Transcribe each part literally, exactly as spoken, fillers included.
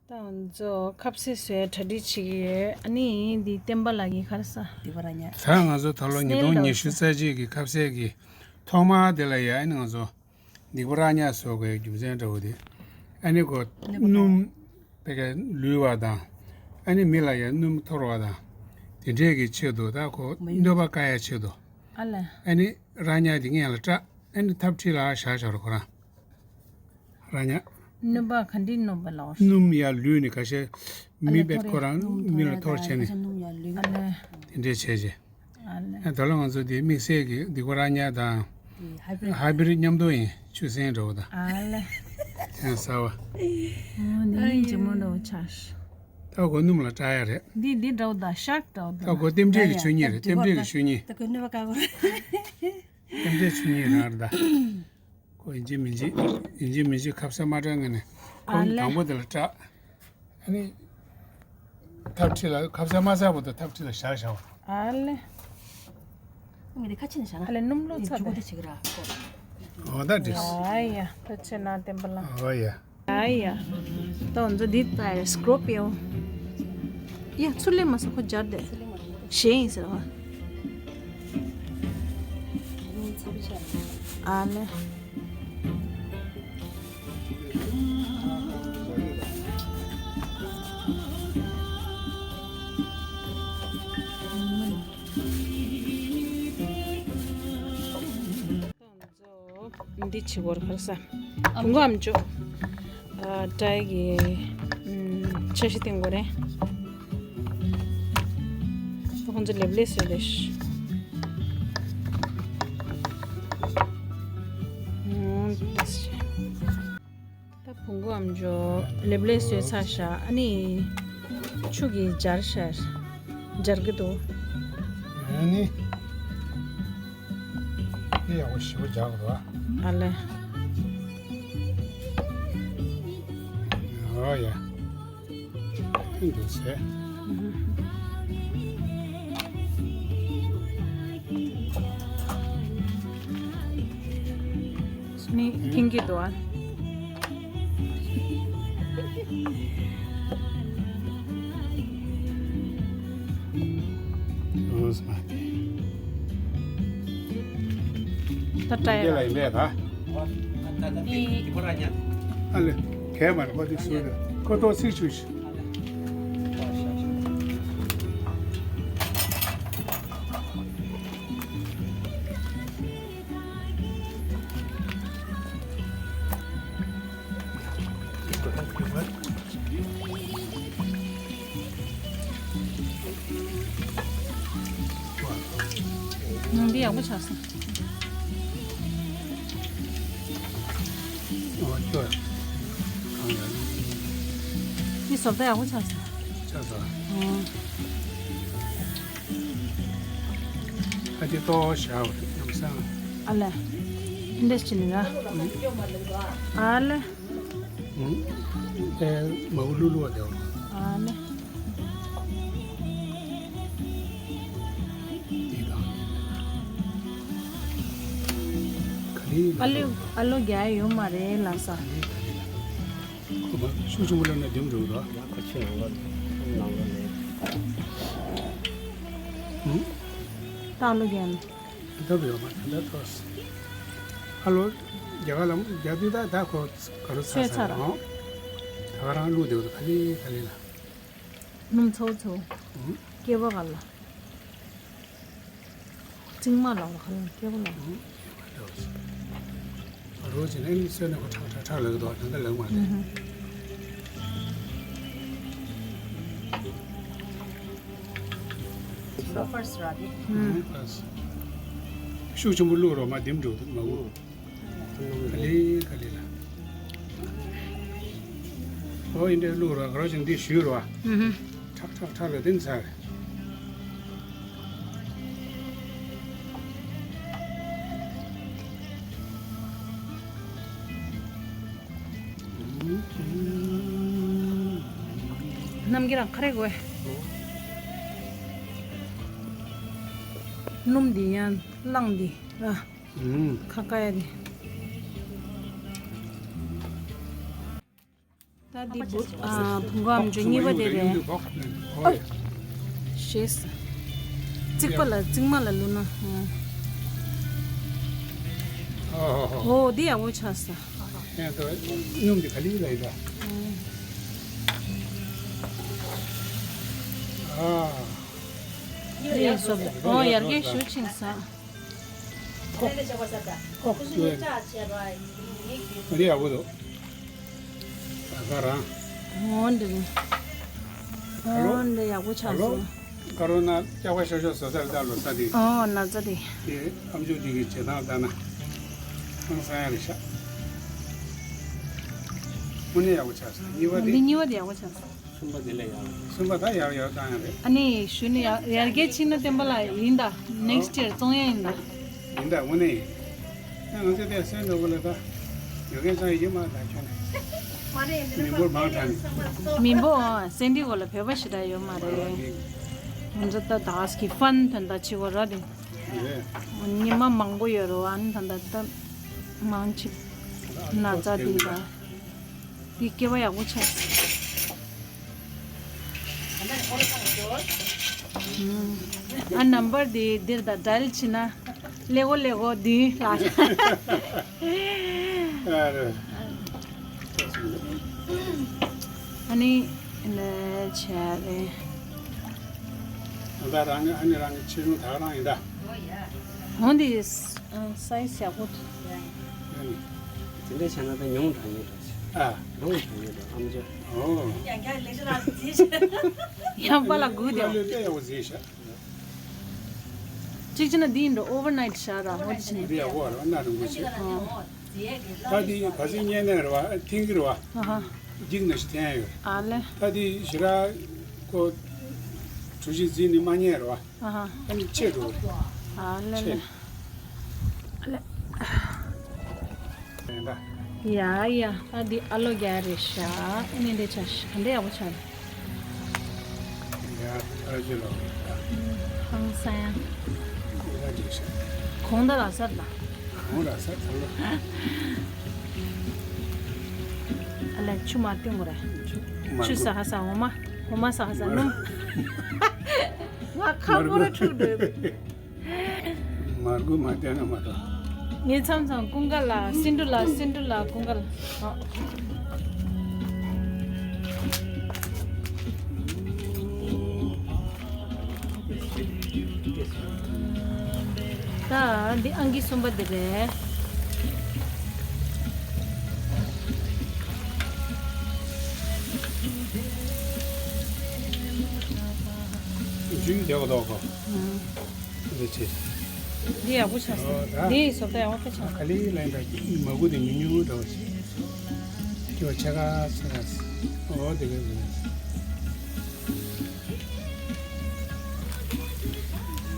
ད་ང་ཚོ་ཁ་ཟས་བཟོས་གྲ་སྒྲིག་བྱེད་ཀྱི་ཡོད། ཨ་ནི་འདི་བསྟན་པ་ལགས་ཀྱིས་ག་རེ་ཟ། སྡིག་པ་ར་ཉག་ད་ང་ཚོ་ད་ལོ་ཉིས་སྟོང་ཉི་ཤུ་རྩ་གཅིག་གི་ཁ་ཟས་ཀྱི་ཐོག་མ་དེ་ལ་ཡ། ཨ་ནི་ང་ཚོ་སྡིག་པ་ར་ཉག་བཟོ་དགོས་རྒྱུ་མཚན་འདྲ་བོ་དེ། ཨ་ནི་ཁོ་སྣུམ་དེ་ག་ལུད་པ་དང་། ཨ་ནི་མི་ལ་ཡ་སྣུམ་འཐོར་བ་དང་། དེ་འདྲས་ཀྱི་ཆེད་དུ། ད་ཁོ་གནོད་པ་བཀག་ཡ་ཆེད་དུ། ཨ་ལས། ཨ་ནི་ར་ཉག་དེ་སྔོན་ལ་བཀྲ། ཨ་ནི་ཐབ་ཁྲི་ལ་བཞག་བཞག་རོགས་ཁོ་རང་། ར་ཉག་སྣུམ་པ་ག་འདྲས་སྣུམ་པ་ལ། སྣུམ་ཡར་ལུད་ནས་ཁ་ཤས་མི་ཨ་ལས་པད་ཁོ་རང་སྣུམ་མི་ལ་འཐོར་བྱས་ནས། ཁ་ཤས་སྣུམ་ཡར་ལུད། ཨ་ལས། དེ་འདྲས་བྱས་བྱས། ཨ་ལས། ཨ་ད་ལོ་ང་ཚོ་དེ་དམིགས་བསལ་གྱི་སྡིག་པ་ར་ཉག་དང་དེ་ཧའི་བྷི་རིད། ཧའི་བྷི་རིད་མཉམ་དུ་ཡིན། ཆུ་སྲིན་འདྲ་བོ་དང་། ཨ་ལས། ཡང་ཟ་བ། ཨོ་ནི་ཡིན་ཇེ་མོ་འདྲ་བོ་ཆགས། ད་ཁོ་སྣུམ་ལ་བཀྲ་ཡ་རེད། འདི་འདི་འདྲ་བོ་དང་ཤག་འདྲ་བོ་ད་དང་། ཁོ་རྟེན་འབྲེལ་གྱི་ཆོས་ཉིད་རེད། རྟེན་འབྲེལ་གྱི་ཆོས་ཉིད། ད་ཁོ་སྣུམ་པ་བཀག་གོ། རྟེན་འབྲེལ་ཆོས་ཉིད་རང་རེད་ད། ཁོ་ཡིན་གཅིག་མིན་གཅིག་ཡིན་གཅིག་མིན་གཅིག་ཁ་ཟས་མ་བཀྲ་ངེས་ནས། ཁོ་ཨ་ལས། དང་པོ་དེ་ལ་བཀྲ། ཨ་ནི་ཐབ་ཁྲི་ལ་ཁ་ཟས་མ་ཟ་བར་དུ་ཐབ་ཁྲི་ལ་བཞག་བཞག་པ། ཨ་ལས། མི་དེ་ཁ་ཕྱེ་ནས་བཞག་ན། ཨ་ལས། སྣུམ་ལོ་ཚ་ཇུ་གུ་དེ། དེ་བྱེད་ཀྱི་ར་ཁོ། འོ་ད་འགྲིག་ཨ་ཡ། ད་ཕྱེ་ན་བསྟན་པ་ལ། འོ་ཡ། ཨ་ཡ། ད་ང་ཚོ་འདི་ད་སྐོར་པིའོ། ཡ་ཚུར་ལེན་མ་སོང་། ཁོ་སྦྱར་དེ། གཞས་ཡིན་ཟེར་བ། ཨ་ལས། འདི་བྱེད་དགོས་རེད། ག་རེ་ཟ། བུ་མགོ་ཨམ་ཅོག་ཨ་ཏྲའི་གི་ཨམ་འཆར་གཞི་བཏིང་དགོས་རེད། ཁོང་ཚོ་ལེབ་ལེབ་བཟོས་རེད། ཨམ་ད་བུ་མགོ་ཨམ་ཅོག་ལེབ་ལེབ་བཟོས་ཚར་ཤག་ཨ་ནི་ཆུ་གིས་སྦྱར་ཤག་སྦྱར་གི་འདུག་ཨ་ནི། འདི་ཡག་པོ་ཞེ་པོ་སྦྱར་དགོས་རེད་པ། ཨ་ལས། ཨོ་ཡ། ཐུན་དུ་བྱས། ནི་ཐིང་གི་འདུག་ཨ། ཨོ་སྨ། ད་ཏྲ་ཡ། ལ་ཡིན་པས་ད། ཨ་ལེ། གས་མར་པ་དེ་སུ་རེད། ཁོ་ཏོག་ཚིག་ཆུ་ཤི། ནང་འདི་ཡག་པོ་ཆགས་སོང་། འདི་བཟོ་ལྟ་ཡག་པོ་ཆགས་སོང་། ཆགས་སོང་། ཨ་ཅེ་ཏོ་ཞའོ་ཡང་སང་། ཨ་ལེ། འདྲེས་ཅི་ནི་ར། ཨ་ལེ། ཨེ་མ་བུ་ལུ་ལུ་བ་དེ་བ། ཨ་ལེ། འདི་དང་། ག་ལེ། ཨ་ལེ། ཨ་ལོ་རྒྱ་ཡོད་མ་རེད་ལ་ས། ག་ལེ་ག་ལེ་ལ། ཁོ་མ་ཤུགས་ཆེན་པོ་སླེབས་ན་བདེམ་འགྲོ་གི་རེད། ཡང་ཁ་ཆེ་རང་ལ་ནང་ལ་ལས། ཨུ། ད་ཨ་ལོ་རྒྱ་ནི། ད་བུ་ཡོད་མ་ད་ད་ཐོས། ཨ་ལོ་རྒྱ་ག་ལ་རྒྱ་དུས་ད་ད་ཁོ་ག་རུ་ཚ་ཚ་རེད་ཨང་། ད་ག་རང་ལུགས་དེ་བ་ད་ག་ལེ་ག་ལེ་ལ། སྣུམ་ཚོ་ཚོ། ཨུ། སྐྱེ་བ་ག་ལ། རྩིང་མ་ལ་བ་ཁ་ལ་སྐྱེ་བ་ལ། ཨུ། རོ་ཅི་ནས་སོན་ནས་ཁོ་ཁྲག་ཁྲག་ཁྲག་ལག་དོ་ད་ད་ལག་མ་རེད། ཨུ་ཧུ། ཕར་སི་ར་དེ། ཨུ། ཕར་སི། ཤུགས་ཆེན་པོ་བླུགས་རོགས་མ་བདེམ་འགྲོ་འདུག་མ་འུ། ག་ལེ་ག་ལེ་ལ། ཨོ་ཡིན་འདྲེ་བླུགས་རོགས་ག་རོ་ཅན་འདི་ཞུས་རོགས། ཨུ་ཧུ། ཁྲག་ཁྲག་ཁྲག་ལ་བདེན་ཚར། རྣམ་རྒྱལ་རང་ཁ་རེ་དགོས། སྣུམ་འདི་ཡང་བླངས་འདི་ར། ཁ་ཀ་ཡ་འདི། ད་འདི་བུ་ཨ་བུ་ག་ཨམ་ཅོག་གཉིས་པ་དེ་རེད། ཨོ། ཤེས། རྩིག་པ་ལ་རྩིག་མ་ལ་བླུགས་ན། ཨོ་འདི་ཡག་པོ་ཆགས་སོང་། ཨ་ད་སྣུམ་འདི་ག་ལེར་ལ་ཡིན་ད། ཨ། འདི་སོབ་ཨོ་ཡར་རྒྱས་ཞུ་ཆིང་ས། ཨོ། ཨོ། འདི་ཡག་པོ་འདུག་ད་ག་རང་། ཨོ་འདི་རེད། ཨོ་འདི་ཡག་པོ་ཆགས་སོང་། ཀ་རོ་ན་སྐྱག་པ་ཤོར་ཤོར་བཟོ་ས་རེད་ད་ལོ་ས་འདི། ཨོ་ན་ཚ་འདི། དེ་ཨམ་ཅོག་འདི་གི་བྱེད་སྟངས་ལྟ་ན་ཧང་སང་ཡ་རེད་ཤག་དངོས་གནས་ཡག་པོ་ཆགས་སོང་། གཉིས་པ་འདི། འདི་གཉིས་པ་འདི་ཡག་པོ་ཆགས་སོང་། གསུམ་པ་དེ་ལས་ཡག་གསུམ་པ་ད་ཡག་ཡག་བཏང་ཡ་རེད། ཨ་ནི་ཞུ་ནི་ཡ་ཡར་རྒྱས་ཕྱིན་ན་བསྟན་པ་ལ་ཡིན་ད། ནེགསི་ཡར་བཙོང་ཡ་ཡིན་ད། ཡིན་ད་དངོས་གནས་ཡིན། ཨ་ང་ཚོ་དེ་སེམས་འགྲོ་གི་ལ་ད་ཡོད་མཁན་ཚང་ཡིན་མ་ད་ཁྱོད་ནི་མི་འབོར་མང་དྲགས་ནི། མི་འབོར་ཨ་སེ་འབྲུ་གོ་ལ་བོད་པ་ཞེ་དྲག་ཡོད་མ་རེད། ང་ཚོ་ད་དག་གི་ཕན་དོན་ད་ཆེ་བོ་ར་དེ། རེད། ཉི་མ་མང་པོ་ཡོད་རོ་ཨ་ནི་ད་ད་ད་མང་ཆེ་ན་ཚ་དེ་ད། འདི་སྐྱེ་བ་ཡག་པོ་ཆགས། ཨ་ནམ་བར་འདི་འདིར་ད་ཌའེལ་བྱས་ན་ཀླད་ཀོར་ཀླད་ཀོར་བདུན་ལ། ཨ་རེད། ཨ་ནི་ལས་བྱས་རེད། ཨ་ད་རང་གི་ཨ་ནི་རང་གི་ཆེ་ཆུང་ད་ག་རང་ཡིན་ད། འོ་འདི། ཨ་སའི་ཛི་ཡག་པོ་འདུག་དེ་འདྲ་བྱས་ན་ད་ཉུང་དྲགས་ཉུང་དྲགས་ཤག་ཨ། ཉུང་དྲགས་ཉུང་དྲགས་ཨམ་ཅོག་ཨོ། ཡང་བསྐྱར་ལེགས་ཤོས་ལ་རྫིས་ཤག་ཡང་པ་ལ་སྒུག་དེ་ལས་ཡག་པོ་རྫིས་ཤག་གཅིག་བྱས་ན་འདི་ཡིན་འགྲོ་ཨོ་ཝར་ནའིཊ་བཞག་ར་འོ་དེ་བྱས་ན། འདི་ཡག་པོ་རེད་བ་གནའ་རིང་པོ་བྱས། ཨ། ད་འདི་ག་ཚོད་བསྙལ་ནས་རེད་བ་འཐེན་གྱི་རེད་བ། ཨ་ཧ། འགྱིག་ནང་བཞིན་འཐེན་ཡ་ཡོད་རེད། ཨ་ལེ། ད་འདི་ཞེ་དྲག་ཁོ་གྲུ་བཞི་འཛིན་ནས་མ་བསྙལ་རེད་བ། ཨ་ཧ། ཨ་ནི་ཆད་འགྲོ་གི་རེད། ཨ་ལེ་ལེ། ཆད། ཨ་ལེ། ཡིན་ད། ཡ་ཡ། ཨ་འདི་ཨ་ལོ་རྒྱ་རེད་ཤག་ཨ་ནི་འདི་ཆ་ཤག་ག་འདྲ་ཡག་པོ་ཆགས་རེད། ཡ་ཨ་ཅེ་ལོ། ཧང་སང་ཡ། ཡ་འདི་ཤག་གོང་ད་ལ་སར་ད། གོང་ལ་སར་ད་ལོ། ཨ་ལེ་ཆུ་མ་བཏུང་གོ་རེད། ཆུ་མར་ཆུ་ཁུ། ས་ཧ་ས་འོ་མ་འོ་མ་ས་ཧ་ས་མར་སྣུམ། ང་ཁ་མར་ཁུ་ཁུ་ར་འཁྲུག་འདོད། མར་ཁུ་མ་བསྟན་ན་མ་གཏོགས། ངས་མཚམས་མཚམས་ཀུན་དགའ་ལ་སེ་འབྲུ་ལ་སེ་འབྲུ་ལ་ཀུན་དགའ་ལ། ཨ། ད་འདི་ཨང་ཀི་གསུམ་པ་འདི་རེད། ཇུས་རྒྱག་དགོས་གོ། ཨང་། འདི་ཆེ། འདི་ཡག་པོ་ཆགས་སོང་། ཨོ་ད། འདི་བཟོ་ལྟ་ཡག་པོ་དཔེ་ཆགས་སོང་། ག་ལེ་ལེན་ད་མ་གུ་དེ་ཉུང་ཉུང་འདྲ་བ་ཞིག་ཁྱོད་ཆ་ག་ཆ་ག་ཨོ་དེ་ག་དེ་ག་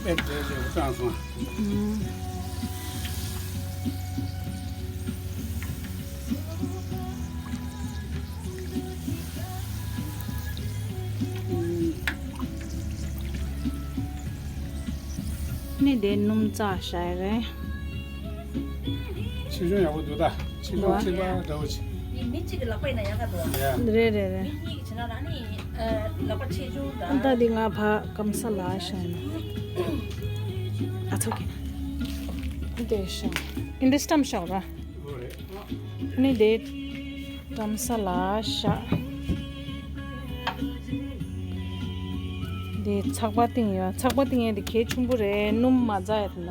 པད་དེ་ལེ་བཏང་སོང་། ཨང་། ནི་དེ་སྣུམ་བཙགས་བཞག་ཡ་རེད། ཆེ་ཆུང་ཡག་པོ་འདུག་ད། ཆེ་ཆུང་ཝ། གཅིག་པ་འདྲ་བོ་ཆེ། ཡིན་མི་གཅིག་གི་ལག་པ་ཡིན་ན་ཡག་ག་འདུག་ཡ། རེད་རེད་རེད། མི་གཉིས་ཀྱི་བྱས་ན་ཨ་ནི་ལག་པ་ཆེ་ཆུང་དང་། ད་འདི་ང་ཕ་སྐམ་ས་ལ་བཞག་ཡིན། ཨ་ཚོགས་ཀྱི། འདི་བཞག་ཨིན་འདི་སི་ཊམ་བཞག་ར། ཨོ་རེད། ནི་དེ་སྐམ་ས་ལ་བཞག་དེ་ཚགས་པར་བཏིང་ཡོད། ཚགས་པར་བཏིང་ཡས་དེ་གལ་ཆེན་པོ་རེད། སྣུམ་མ་འཛག་ཡས་དེ་ན།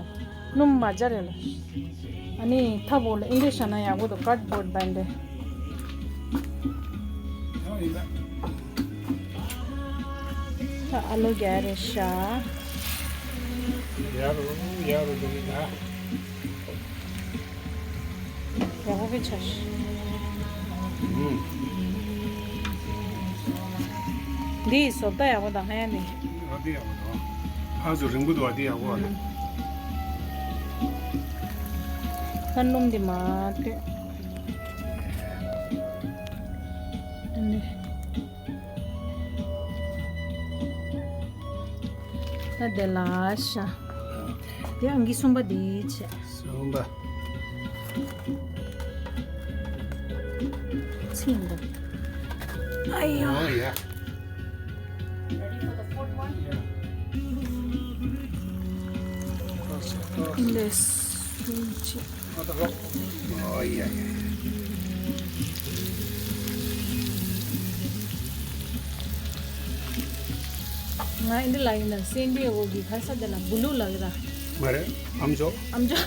སྣུམ་མ་འཛག་རེད་ལ། ཨ་ནི་ཐབ་འོག་ལ་ཨིན་འདྲ་བཞག་ན་ཡག་པོ་འདུག་ཀར་ཌི་བོར་ཌི་བན་ཌི། ཨོ་ཡིན་ད། ད་ཨ་ལོ་རྒྱ་རེད་ཤག་ཡ་རོ་ཡ་རོ་འདུག་གི་ད། ཡག་པོ་དཔེ་ཆ་ཤག་འདི་བཟོ་ལྟ་ཡག་པོ་དང་ཧན་ནི། ཨ་འདི་ཡག་པོ་དང་། ཧ་ཟོ་རིང་པོ་འདུག་ཨ་འདི་ཡག་པོ་རེད། ད་སྣུམ་འདི་མ་བཏོན། ཨ་ནི། ད་དེ་ལ་ཤ། དེ་ཨང་ཀི་གསུམ་པ་དེ་བྱས། གསུམ་པ། ཚིག་འདུག་ཨ་ཡ། ཨོ་ཡ། Ready for the fourth one? Yeah. འདི་སུམ་ཅུ། ཨོ་ཡ་ཡ། ང་འདི་ལ་ཡིན་ན་སེན་ཌི་ཨེ་གོ་གི་ཁ་ས་དེ་ལ་བུ་ལུ་ལ་གི་ར། མ་རེད། ཨམ་ཅོག་ཨམ་ཅོག་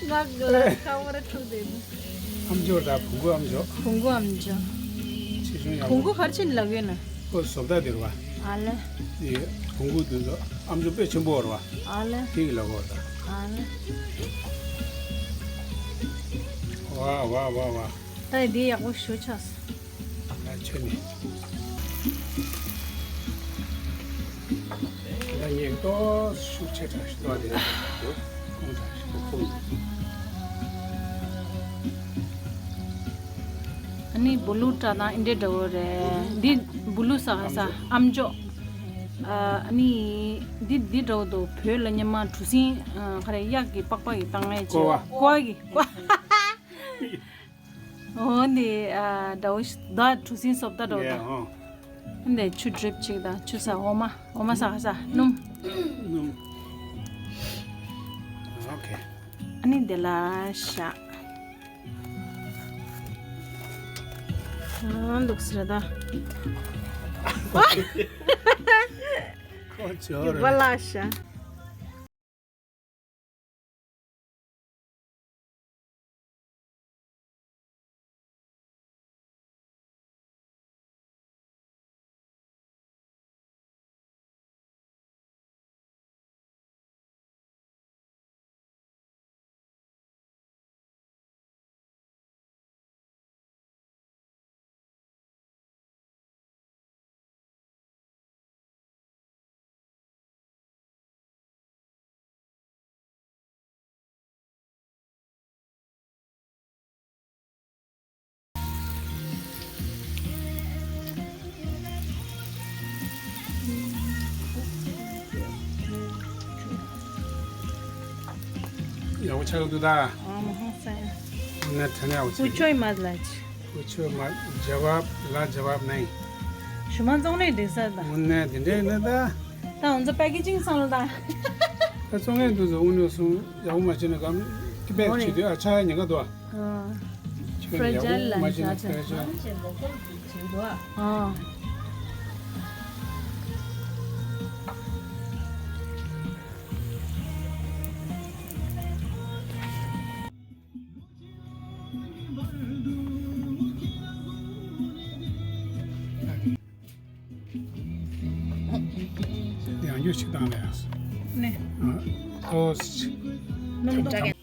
ང་གི་ལ་ཁ་བོ་ར་འཁྲུག་དེ་མོ། ཨམ་ཅོག་དང་བོང་གུ་ཨམ་ཅོག་བོང་གུ་ཨམ་ཅོག་ཆེ་ཆུང་ཡག་པོ། བོང་གུ་ག་རེ་བྱས་ནས་ལབ་ཡོད་ན། ཁོ་བཟོ་ལྟ་དེ་རེད་བ། ཨ་ལེ། དེ་བོང་གུ་དེ་ཚོ་ཨམ་ཅོག་དཔེ་ཆེན་པོ་རེད་བ། ཨ་ལེ། དེ་གི་ལབ་དགོས་ད། ཨ་ལེ། ཝ་ཝ་ཝ་ཝ། ད་དེ་ཡག་པོ་ཞུ་ཆགས་སོང་། ད་ཆོས་ནི། ད་ངས་ཏོག་ཤུགས་ཆེ་དྲགས་ཤིག་ཏོག་དེ་ཁོང་དྲགས་ཤིག་ཁོང་། ཨ་ནི་བུ་ལུ་སྐྲ་དང་ཨིན་འདྲེ་འདྲ་བོ་རེད། འདི་བུ་ལུ་ཟ་ག་ས་ཨམ་ཅོག་ཨ་ནི་འདི་འདི་འདྲ་བོ་འདུག་བོད་ལ་སྔོན་མ་གྲུ་གཟིངས་ག་རེ་གཡག་གི་པགས་པ་གི་བཏང་ངེས་ཀོ་བ། ཀོ་བ་གི་ཀོ་བ། འོ་འདི་ཨ་འདྲ་བོ་ཞིག་ད་གྲུ་གཟིངས་བཟོ་ལྟ་འདྲ་བོ་ཡ་ད། ཧོ། འདི་ཆུ་ཌི་རིབ་ཅིག་དང་ཆུ་ས་འོ་མ་འོ་མ་ཟ་ག་ས་སྣུམ། སྣུམ། ཨོ་ཁེ། ཨ་ནི་འདི་ལ་ཤ། ཨ་འདུག་སེ་རེད་ད། ཁོ་ཅོ་རེད། ཡོད་པ་ལ་ཤ། ཡག་པོ་ཆགས་ཀྱི་འདུག་ད། ཨ་མ་ཧ་ས་ཡ། དངོས་གནས་དྲན་ཡག་པོ་ཆགས། पूछो ही मत लाज। पूछो मत, जवाब लाजवाब नहीं। ཞུ་མ་ཙོང་ནས་འདྲེ་ས་ད། དངོས་གནས་དེ་འདྲས་ཡིན་ན་ད། ད་ང་ཚོ་པེ་ཀེ་ཅིང་སང་ལ་ད། ད་ཙོང་ནས་འདུག་ཟེར་དངོས་གནས་སོང་ཡག་པོ་མ་བྱས་ན་གམ་ཀི་པེ་བྱེད་དུས་ཨ་ཆ་ཉེན་ཁ་འདུག་ཨ། ཨ། ཁྱོད་ཡག་པོ་མ་བྱས་ན་ཕལ་ཆེར། ཨ། ཡང་རྒྱུ་ཞིག་བཏང་ལས། ནས། ཨ། ཨོ། སྣུམ་དང་།